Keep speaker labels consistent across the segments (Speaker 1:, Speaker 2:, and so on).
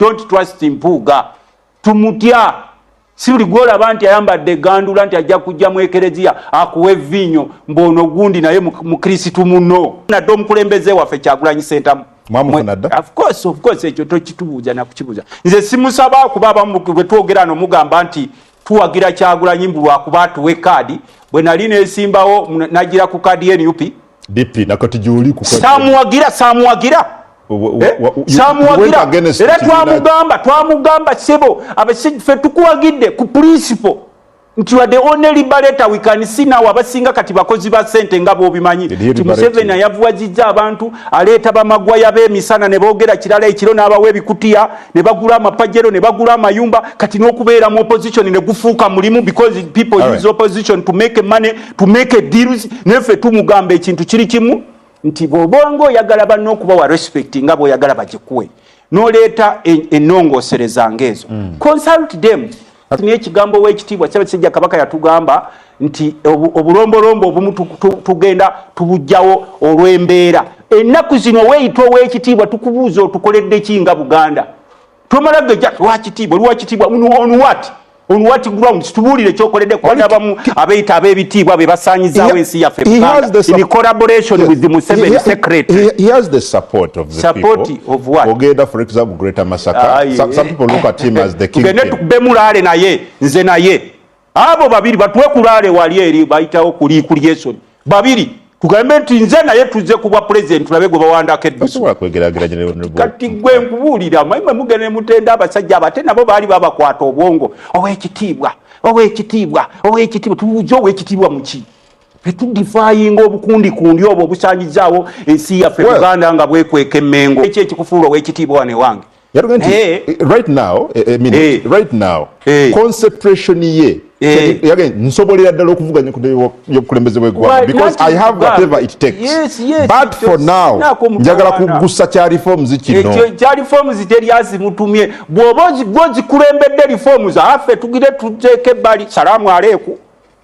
Speaker 1: Don't trust Mpuuga, tumutya. Si buli gwolaba nti ayambadde egandula nti ajja kujja mu ekereziya akuwa eviinyo, mbono gundi naye Mukristu muno. Nadde omukulembeze waffe Kyagulanyi Sentamu.
Speaker 2: Mwamufuna dda?
Speaker 1: Of course, of course, ekyo tokitubuuza nakukibuuza. Nze simusaba, kuba abamu bwe twogera no mugamba nti tuwagira Kyagulanyi mbu lwakuba atuwa ekaadi. Bwe nali nesimbawo, nagira ku kaadi ye NUP.
Speaker 2: DP nakati gyoli ku
Speaker 1: Samuwagira, samuwagira. Samuwagira era twamugamba, "Sebo, ffe tukuwagidde ku principle nti wadde only liberator we can see now." Abasinga kati bakozi ba sente, nga bwobimanyi ti Museveni ayavuwazizza abantu, aleeta bamagwaya b'emisana ne boogera kirala, ekiro n'abawa ebikutiya ne bagula amapajero ne bagula amayumba. Kati n'okubeera mu opposition ne gufuuka mulimu because people use opposition to make money, to make deals. Neffe tumugamba ekintu kiri kimu nti bw'obanga oyagala banna okubawa respect nga bw'oyagala bagikuwe, n'oleeta ennongoosereza ng'ezo, consult them. Naye ekigambo w'ekitiibwa, Ssaabasajja Kabaka yatugamba nti obulombolombo obumu tugenda tubugjawo olw'embeera. Ennaku zino weeyita ow'ekitiibwa, tukubuuza, otukoledde ki nga Buganda? Tomala geja lwakitiibwa, lwakitiibwa on what, on what grounds? Tubuulire kyokoledde, kubanga abamu abeeyita ab'ebitiibwa be basaanyizaawo ensi yaffe Buganda in collaboration with the Museveni secretary.
Speaker 2: He has the support of the
Speaker 1: Support
Speaker 2: people.
Speaker 1: of what?
Speaker 2: Ogenda, for example, Greater Masaka. Some people look at him as the
Speaker 1: Tugende
Speaker 2: kingpin.
Speaker 1: tukube mulaale naye, nze naye abo babiri batuwe kulaale wali eri bayitawo kuli kulyesoni babiri, tugambe nti nze naye tuzze ku bwa pulezidenti, tulabe gwe bawandako eddusu.
Speaker 2: Tosobola kwegeraageranya ne Honorable.
Speaker 1: Kati gwe nkubuulira, mwe mugende mutenda abasajja abo, ate nabo baali babakwata obwongo. Owekitiibwa, owekitiibwa, owekitiibwa, tubuuze, owekitiibwa muki? Tetudifayinga obukundikundi obwo obusanyizaawo ensi yaffe Buganda nga bwekweka emmengo. Eki ekikufuula owekitiibwa wane wange?
Speaker 2: Yatugambye nti right now, minute, right now, concentration ye yagambye nsobolera ddala okuvuganya ku ntebe y'obukulembeze bw'eggwanga
Speaker 1: Well,
Speaker 2: because
Speaker 1: not
Speaker 2: I have
Speaker 1: Uganda.
Speaker 2: whatever it takes. But for now,
Speaker 1: Naako
Speaker 2: njagala
Speaker 1: mutawaana.
Speaker 2: kugusa kya reforms kino.
Speaker 1: Ekyo kya reforms teri azimutumye. Bw'oba gwe ozikulembedde reforms, affe tugire tuteeke ebbali. Salaamu aleeku.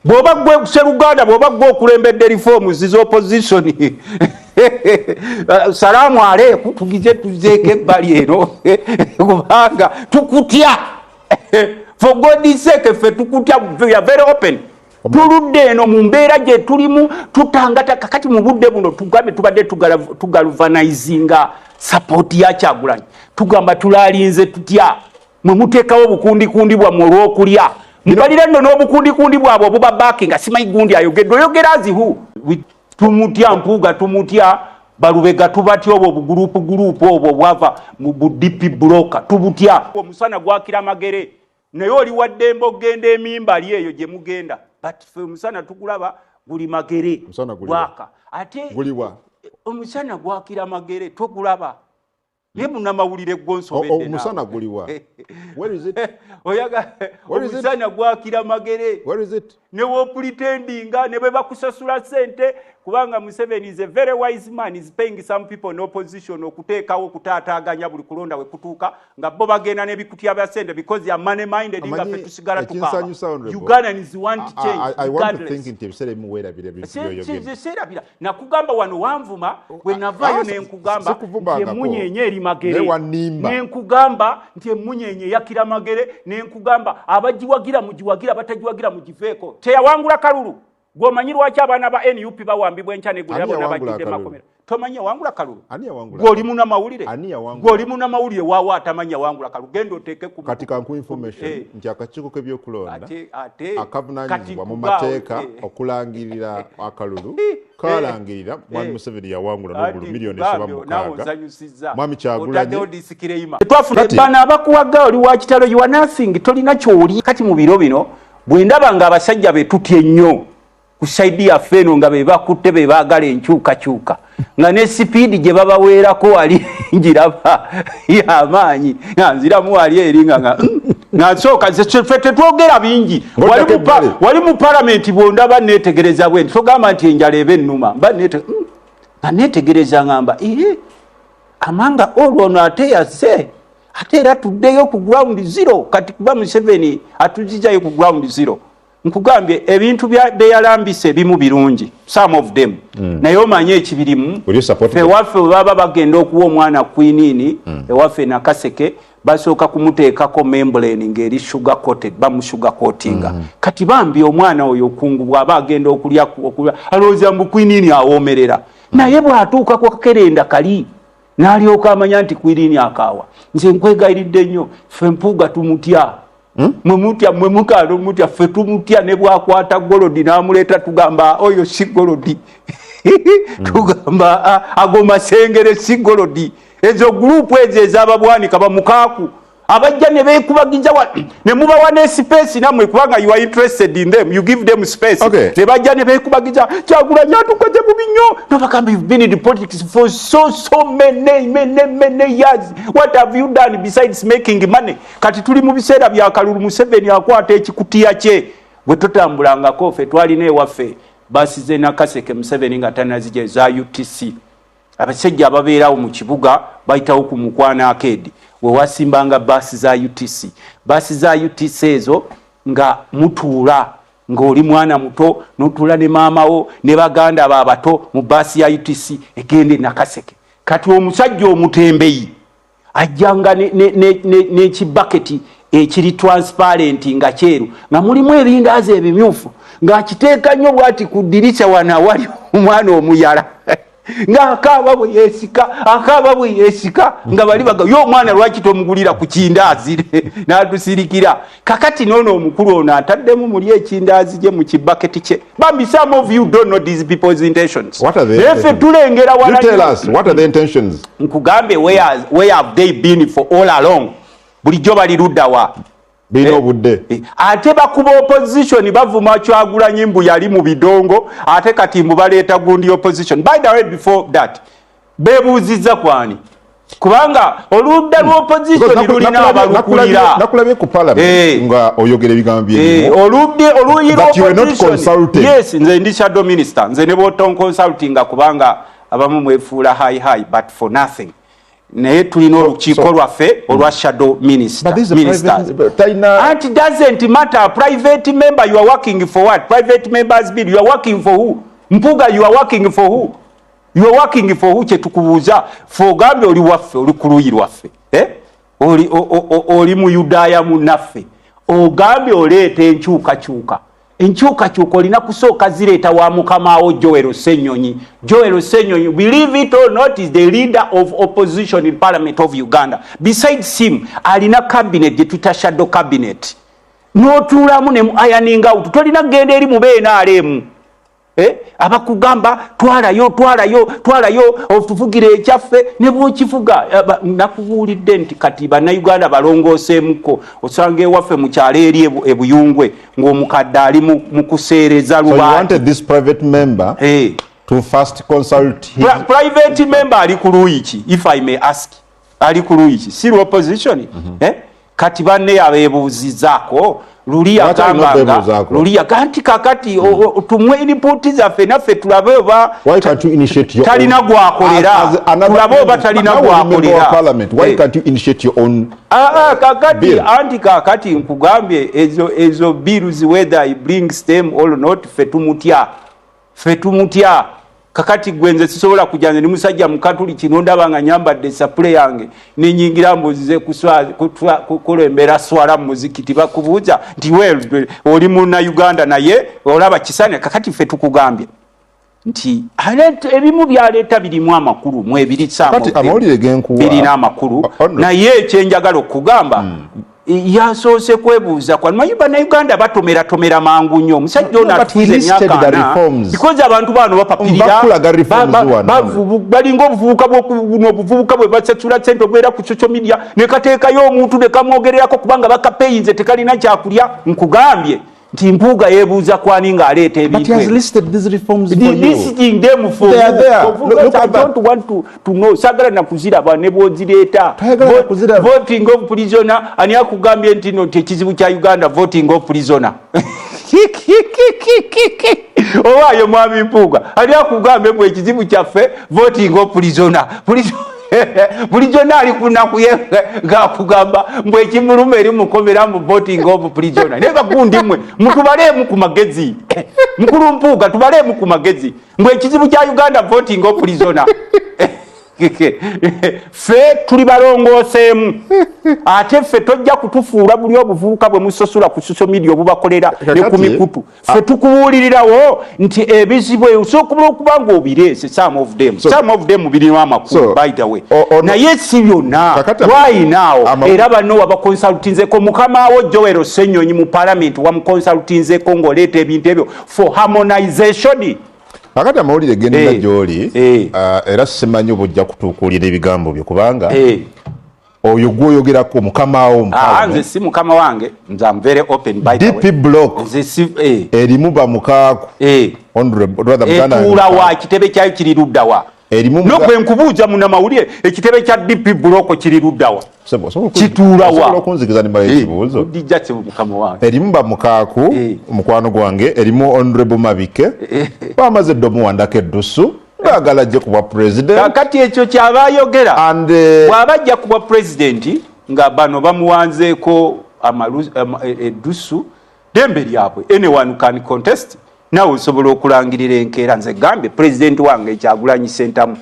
Speaker 1: Bw'oba gwe Seruganda, bw'oba gwe okulembedde reforms z'opposition, salaamu aleeku, tugize tuzeeko ebbali eno kubanga tukutya. For God sake, ffe tukutya. We are very open. Tuludde eno mu mbeera gye tulimu, tutangata kakati mu budde buno. Tugambe tubadde tugalvanizinga support ya Kyagulanyi, tugamba tulalinze tutya? Mwe muteekawo obukundikundi bwammwe olw'okulya, mubalire nno n'obukundikundi bwabwe obuba backinga. Simanyi gundi ayogedde, oyogera azihu. Tumutya Mpuuga, tumutya Balubega, tubatya. Obwo obugurupu gurupu obwo obwava mu bu DP bloc tubutya. Omusana gwakira Magere, naye oli waddembe okugenda emimbali eyo gye mugenda, but ffe omusana tugulaba guli Magere.
Speaker 2: Omusana guliwa?
Speaker 1: Gwaka ate.
Speaker 2: Guliwa?
Speaker 1: Omusana gwakira Magere, togulaba? Naye munamawulire gwonsobedde.
Speaker 2: Omusana guliwa? Where is it?
Speaker 1: Oyaga.
Speaker 2: Where is it?
Speaker 1: Omusana gwakira Magere.
Speaker 2: Where is it?
Speaker 1: Ne wopretendinga ne bwe bakusasula sente, kubanga Museveni is a very wise man, is paying some people in opposition okuteekawo okutaataaganya buli kulonda we kutuuka, nga bo bagenda n'ebikutya bya sente because ya money minded, nga
Speaker 2: Amanyi
Speaker 1: ffe tusigala tukaaba.
Speaker 2: ekinsanyusa, Honorable,
Speaker 1: Ugandans want change
Speaker 2: I want to
Speaker 1: regardless.
Speaker 2: think nti ebiseera ebimu weerabira ebintu by'oyogedde.
Speaker 1: Seerabira. Nakugamba wano, wanvuma bwe navaayo,
Speaker 2: Ah,
Speaker 1: nenkugamba nti
Speaker 2: sikuvumangako.
Speaker 1: emunyenye eri Magere.
Speaker 2: Naye wannimba.
Speaker 1: Nenkugamba nti emunyenye eyakira Magere, nenkugamba abagiwagira mugiwagira, abatagiwagira mugiveeko. Teyawangula kalulu. Gwomanyi lwaki abaana ba NUP bawambibwa enkya negulira
Speaker 2: Ani
Speaker 1: bonna
Speaker 2: yawangula
Speaker 1: bajjudde
Speaker 2: akalulu?
Speaker 1: makomera? Tomanyi yawangula kalulu?
Speaker 2: Ani yawangula?
Speaker 1: Gw'oli munamawulire.
Speaker 2: Ani yawangula?
Speaker 1: Gw'oli munamawulire waawo atamanyi yawangula kalulu? Genda oteeke ku
Speaker 2: Kati kanku information nti akakiiko k'ebyokulonda
Speaker 1: ate
Speaker 2: akavunaanyizibwa
Speaker 1: kati
Speaker 2: mu
Speaker 1: kubaawo,
Speaker 2: mateeka okulangirira akalulu kalangirira Mwami Museveni yawangula n'obululu
Speaker 1: Ati
Speaker 2: miliyoni esoba mu
Speaker 1: kubambi, naawe
Speaker 2: 6.
Speaker 1: onsanyusizza.
Speaker 2: Mwami Kyagulanyi.
Speaker 1: Otaddewo disclaimer. Twafuna
Speaker 2: Kati-
Speaker 1: bano abakuwaga, oli wa kitalo, you are nothing, tolina kyoli. Kati mu biro bino bwe ndaba nga abasajja be tutya ennyo ku side yaffe eno nga be bakutte, be baagala enkyukakyuka, nga ne speed gye babaweerako wali ngiraba y'amaanyi, nga nziramu wali eri nga nsooka nze ffe tetwogera bingi. Wali
Speaker 2: Ng'oddako ebbali.
Speaker 1: Wali mu palamenti, bwondaba neetegereza bwe nti, togamba nti enjala eba ennuma, mba nga neetegereza, ngamba ee amanga olwo ono ate yaze, ate era tuddeyo ku ground zero. Kati kuba Museveni atuzijayo ku ground zero. Nkugambye ebintu bye yalambise ebimu birungi, some of them, naye omanye ekibirimu.
Speaker 2: Will you support
Speaker 1: Ffe
Speaker 2: them?
Speaker 1: ewaffe bwe baba bagenda okuwa omwana quinine, ewaffe Nakaseke Basooka kumuteekako membrane ng'eri sugar coated, bamusugar coatinga. Kati bambi omwana oyo okungu bw'aba agenda okulya, alowooza mbu quinine awoomerera, naye bw'atuuka ku kakerenda kali n'alyoka amanya nti quinine akaawa. Nze nkwegayiridde nnyo, ffe Mpuuga tumutya. Mwe mutya, mwe mukaalo mutya, ffe tumutya. Ne bwakwata gold n'amuleeta, tugamba oyo si gold, tugamba ago masengere, si gold. Ezo group ezo ez'ababwanika bamukaaku abajja ne beekubagiza ne mubawa ne space nammwe, kubanga you are interested in them, you give them space. Ne bajja ne beekubagiza, "Kyagulanyi atukoze bubi nnyo." Nobagamba, "You've been in the politics for so so many many many years. What have you done besides making money?" Kati tuli mu biseera bya kalulu. Museveni akwata ekikutiya kye bwe tutambulangako. Ffe twalina ewaffe basize Nakaseke, Museveni nga tanazija, eza UTC. Abasajja ababeerawo mu kibuga bayitawo ku Mukwana Arcade wewasimbanga baasi za UTC. Baasi za UTC ezo nga mutuula ng'oli mwana muto, notuula ne maama wo ne baganda bo abato mu baasi ya UTC egenda e Nakaseke. Kati omusajja omutembeyi ajjanga n'ekibaketi ekiri transparent nga kyeru, nga mulimu ebindaazi ebimyufu, ng'akiteeka nnyo bw'ati ku ddirisa wano awali omwana omuyala, ng'akaaba bwe yeesika, akaaba bwe yeesika, nga bali baga ye, "Omwana lwaki tomugulira ku kindaazi?" N'atusirikira. Kakati noono omukulu ono ataddemu muli ekindaazi gye mu kibaketi kye. Bambi, some of you don't know these people's intentions.
Speaker 2: What are the
Speaker 1: Naye ffe tulengera.
Speaker 2: You tell us, what are the intentions?
Speaker 1: Nkugambe, where have they been for all along? Bulijjo bali luddawa?
Speaker 2: Birina obudde.
Speaker 1: Ate bakuba opposition, bavuma Kyagulanyi mbu yali mu bidongo, ate kati mbu baleeta gundi opposition. By the way, before that, beebuuzizza kwani? Kubanga oludda lw'opposition lulina abalukulira.
Speaker 2: Nakulabye ku parliament nga oyogera ebigambo byebimu.
Speaker 1: Oludde oluuyi
Speaker 2: That you were not consulted.
Speaker 1: Yes, nze ndi shadow minister. Nze ne bw'otonconsultinga, kubanga abamu mwefuula high high but for nothing, naye tulina olukiiko lwaffe olwa shadow minister,
Speaker 2: But this is a
Speaker 1: ministers.
Speaker 2: Talina
Speaker 1: And it doesn't matter, private member, you are working for what? Private members bill, you are working for who? Mpuga, you are working for who? You are working for who? Kyetukubuuza fe, ogambye oli waffe, oli ku luuyi lwaffe, eh? Oli, oli muyudaaya munnaffe, ogambye oleeta enkyukakyuka. Enkyukakyuka olina kusooka zireeta wa mukamaawo Joel Ssenyonyi. Joel Ssenyonyi, believe it or not, is the leader of opposition in Parliament of Uganda. Besides him, alina cabinet gye tuyita shadow cabinet, n'otuulamu ne mu ironing out. Tolina kugenda eri mu BNRM. Eh? Abakugamba twalayo, twalayo, twalayo, otuvugira ekyaffe ne bwokivuga. Nakubuulidde nti kati Bannayuganda balongooseemuko. Osanga ewaffe mu kyalo eri Ebuyungwe ng'omukadde ali mu kuseereza
Speaker 2: So you
Speaker 1: lubaati.
Speaker 2: wanted this private member to first consult his
Speaker 1: Private member ali ku luuyi ki, if I may ask? Ali ku luuyi ki? Si opposition? Eh? Kati banne abeebuuzizaako luli
Speaker 2: Lwaki alina
Speaker 1: yagambanga
Speaker 2: okwebuuzaako?
Speaker 1: Luli yaga nti kakati tumwe input zaffe naffe tulabe oba
Speaker 2: Why can't you initiate your
Speaker 1: talina
Speaker 2: own
Speaker 1: gwakolera.
Speaker 2: As
Speaker 1: Tulabe oba talina
Speaker 2: Now you're a member of
Speaker 1: gwakolera.
Speaker 2: parliament. Why can't you initiate your own
Speaker 1: Kakati
Speaker 2: bill?
Speaker 1: Anti kakati nkugambye, ezo bills, whether he brings them or not, ffe tumutya, ffe tumutya. Kakati gwe nze sisobola kujja, nze ndi musajja mukatuli kino, ndaba nga nyambadde sapule yange nenyingira mbuzize kukulembera swala mu muzikiti, bakubuuza nti, "Well, oli Munnauganda?" Naye olaba kisane. Kakati ffe tukugambye nti ebimu byaleeta birimu amakulu
Speaker 2: Kati amawulire genkuwa
Speaker 1: birina amakulu. Naye ekyenjagala okugamba, yasoose kwebuuza kwa manyi Bannayuganda batomeratomera mangu nnyo. Omusajja ono atufuze emyaka 40, because abantu bano bapapirira, balinga obuvubuka buno, obuvubuka bwe basasula sente obubeera ku social media, ne kateekayo omuntu ne kamwogererako kubanga bakapeyinze, tekalina kyakulya. Nkugambye nti Mpuuga yeebuuza kwani ng'aleeta
Speaker 2: ebintu.
Speaker 1: Listing them for I don't want to know. Sagala nakuziraba ne bw'ozireeta. Voting of prisoner, ani akugambye nti no nti ekizibu kya Uganda voting of prisoner? Owaayo mwami Mpuuga, ani akugambye mbu ekizibu kyaffe voting of prisoner? Bulijjo naali kunaku ye ngaakugamba mbu ekimuluma eri mukomera mu voting of prisoner. Naye bagundi mmwe mutubaleemu ku magezi. Mukulu Mpuuga, tubaleemu ku magezi, mbu ekizibu kya Uganda voting of prisoner. Ffe tuli balongooseemu, ate ffe tojja kutufuula buli obuvubuka bwe musosula ku social media obubakolera ne ku mikutu. Ffe tukubuulirirawo nti ebizibu osobola okuba nga obireese, some of them, some of them birina amakulu, by the way, naye si byonna. Wayinaawo era banno wabaconsultinzeko, mukamawo Joel Ssenyonyi mu parliament wamuconsultinzeko ng'oleeta ebintu ebyo for harmonization?
Speaker 2: Kakati amawulire genina gyoli, era simanyi oba ojja kutuukulira ebigambo byo, kubanga oyo gwoyogerako mukamawo.
Speaker 1: Ah, nze si mukama wange, nze am very open, by the way.
Speaker 2: DP Block
Speaker 1: nze si
Speaker 2: erimu bamukaaku,
Speaker 1: etuula wa? Ekitebe kyayo kiri ludda wa? Nogwe nkubuuza, munamawulire, ekitebe kya DP Block kiri ludda wa? Kituula wa?
Speaker 2: Okunzikiza nimala ekibuuzo.
Speaker 1: Dijja mukama wange.
Speaker 2: Erimu bamukaaku, mukwano gwange, erimu Honorable Mabike, bamaze dde omuwandako eddusu, baagala ajje ku bwa president.
Speaker 1: Kakati ekyo kyaba ayogera, bw'aba ajja ku bwa pulezidenti nga bano bamuwanzeeko eddusu, dembe lyabwe, anyone can contest. Nawe osobola okulangirira enkeera. Nze gambye pulezidenti wange Kyagulanyi Sentamu,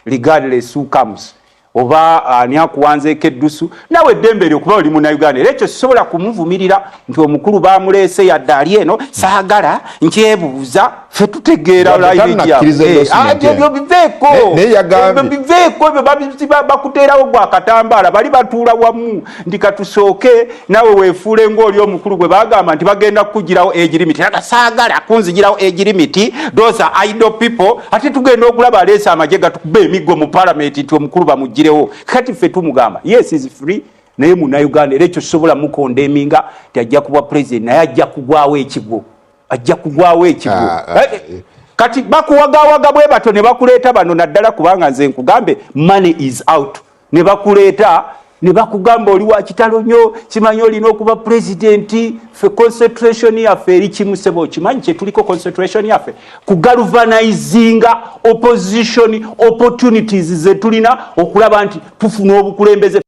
Speaker 1: regardless who comes oba ani akuwanzeeko eddusu, nawe eddembe eryo kuba oli Munauganda. Era ekyo sisobola kumuvumirira nti omukulu bamuleese yadde ali eno, saagala nkyebuuza. Fe tutegeera ebyo, biveeko biveeko ebyo bakuteerawo gwa katambaala. Bali batuula wamu nti katusooke nawe weefuule ngaoli omukulu gwe bagamba nti bagenda kukugirawo age limit, aga saagala kunzigirawo age limit, those are idle people. Ate tugenda okulaba aleese amagye gatukuba emiggo mu palamenti nti omukulu bamugirewo. Kati ffe tumugamba, yes, is free, naye Munauganda, era ekyo kisobola mucondemninga ti ajja kuba president, naye ajja kugwawo ekigwo, ajja kugwawo ekigwo. Kati bakuwagawaga bwe batyo ne bakuleeta bano naddala, kubanga nze nkugambe, money is out, ne bakuleeta ne bakugamba oli wa kitalo nnyo, kimanyi olina okuba pulezidenti. Ffe concentration yaffe eri kimu, sebo, okimanyi kyetuliko. Concentration yaffe kugalvanizinga opposition opportunities zetulina okulaba nti tufuna obukulembeze.